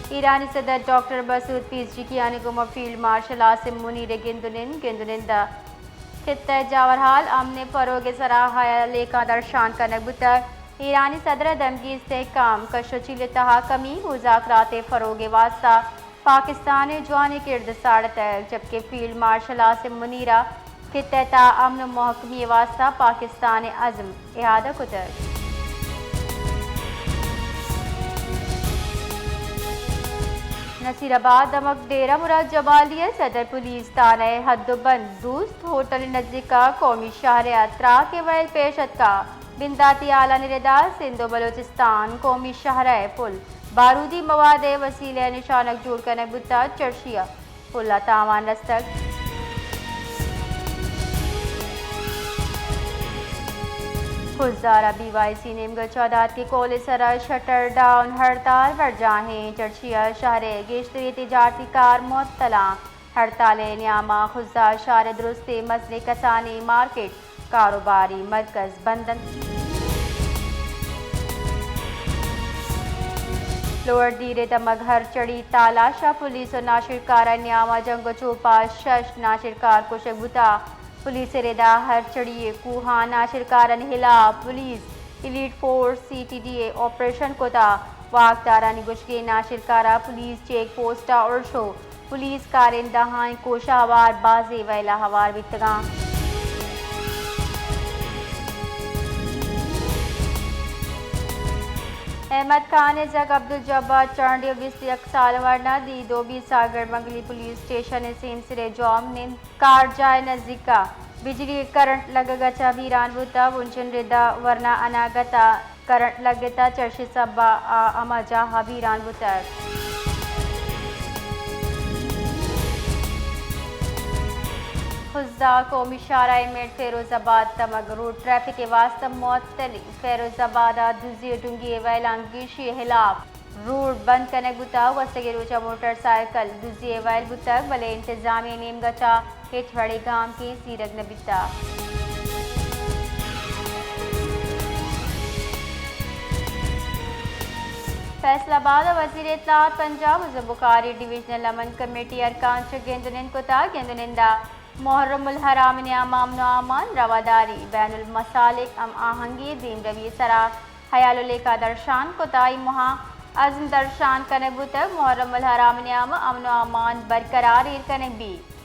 ایرانی صدر ڈاکٹر مسعود پیزشکیانی گوما فیلڈ مارشل عاصم منیر ء گند ء نند، گند ء نند ء خطہ ء جاورحال امن ء فروغ ء سرا ہیال ء لیکہ درشان کنگ بوتگ۔ ایرانی صدر ء دمگی استحکام، کش ء چیل ء تہا کمی، مذاکرات ء فروغ ء واستہ پاکستان ء جوانیں کرد ساڑتگ، جبکہ فیلڈ مارشل عاصم منیر ء خطہ ء تہا امن ء محکمی ء واستہ پاکستان ء عزم اعادہ کتگ۔ نصیر آباد دمگ ڈیرہ مراد جمالی ء صدر پولیس تھانہ ء حد ء بند دوست ہوٹل ء نزیک ء قومی شاہراہ ء تراک ء ویل پیش اتکا۔ بنداتی حالانی ردا سندھ و بلوچستان قومی شاہراہ ء پل بارودی مواد ء وسیلہ ء نشانگ جوڑ کنگ بوتگ، چرشی ء پل ء تاوان رستگ۔ خضدار ء بی وائی سی نیمگ ء چاہدار کہ کول ء سرا شٹر ڈاؤن ہڑتال برجاہیں، چرشی ء شہر ء گیشتری تجارتی کار معطلاں۔ ہڑتال ء نیاما خضدار شہر ء درستیں مزنیں کسانی مارکیٹ کاروباری مرکز بند انت۔ لوئر دیر ء دمگ ہر چڑی تالاش ء پولیس و ناشرکار ء نیام ء جنگ و چوپ ء شش ناشرکار کشگ بوتگ۔ پولیس ء ردا ہر چڑی ء کوہاں ناشرکارانی ہلاپ police elite force C T D ء آپریشن کتگ۔ واکدارانی گوشگ ء ناشرکار ء پولیس چیک پوسٹ ء ارش و پولیس کارندہانی کوش ء ہوار بازیں ویل ء ہوار بیتگاں۔ احمد خان ء زگ عبدالجبار چانڈی ء بیست یک سال ورنا دی دو بیست ساگر بنگلی پولیس اسٹیشن ء سیمسر ء جواب نند کارجاہ ء نزیک ء بجلی ء کرنٹ لگگ ء چہ بیران بوتگ، بنچن رد ء ورنا اناگت ء کرنٹ لگتہ، چرشی سبب ء آ ہما جاہ ء بیران بوتگ۔ خضدار قومی شاہراہ ء مڈ فیروز آباد دمگ روڈ ٹریفک ء واستہ معطل۔ فیروز آباد ء دزی ء ڈنگی ء ویلاں گیشی ء ہلاپ روڈ بند کنگ بوتگ۔ گوستگیں روچ ء موٹر سائیکل دزی ء ویل بوتگ، بلے انتظامیہ ء نیمگ ء چہ ہچ وڑیں گامکے زیرگ نہ بیتگ۔ فیصل آباد ء وزیر اطلاعات پنجاب ذوالفقار ء ڈویژنل امن کمیٹی ارکان چہ گند و نند کتگ۔ گند و نند ء محرم الحرام ء نیام ء امن و امان، رواداری، بین المسالک ہم آہنگی ء دیمروی ء سرا ہیال و لیکہ درشان کت۔ آئی مہاں عزم درشان کنگ بوتگ محرم الحرام ء نیام ء امن و امان برقرار ایر کنگ بیت۔